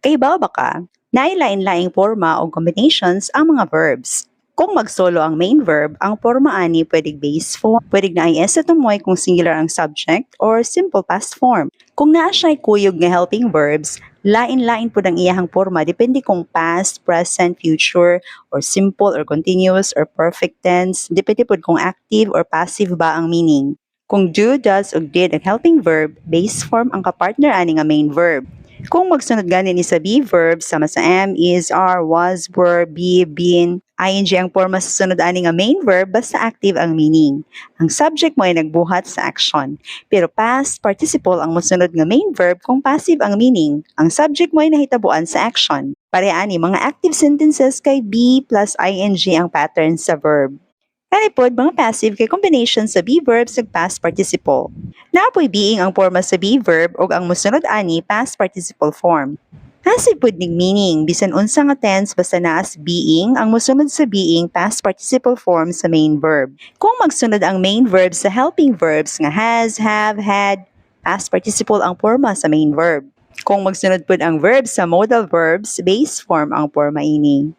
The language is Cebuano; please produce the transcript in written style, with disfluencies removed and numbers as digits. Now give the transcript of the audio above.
Kahibaw ba ka? Naay lain-laing forma o combinations ang mga verbs. Kung magsolo ang main verb, ang forma ani pwedeng base form, pwedeng naay s sa tumoy kung singular ang subject, or simple past form. Kung naa siya'y kuyog nga helping verbs, lain-lain pud ang iyahang forma depende kung past, present, future, or simple or continuous or perfect tense, depende pud kung active or passive ba ang meaning. Kung do, does, ug did ang helping verb, base form ang kapartner ani nga main verb. Kung magsunod gani ni sa be verb sama sa am, is, are, was, were, be, been, ing ang forma sa sunod ani nga main verb basta active ang meaning. Ang subject mao'y nagbuhat sa action. Pero past participle ang mosunod nga main verb kung passive ang meaning. Ang subject mao'y nahitabuan sa action. Pareha ani mga active sentences kay be plus ing ang pattern sa verb. Kani pod mga passive kay combination sa be verbs ug past participle. Naa poy being ang forma sa be verb ug ang mosunod ani past participle form. Passive pud ning meaning bisan unsa nga tense basta naa sa being ang mosunod sa being, past participle form sa main verb. Kung magsunod ang main verb sa helping verbs nga has, have, had, past participle ang forma sa main verb. Kung magsunod pud ang verb sa modal verbs, base form ang forma ini.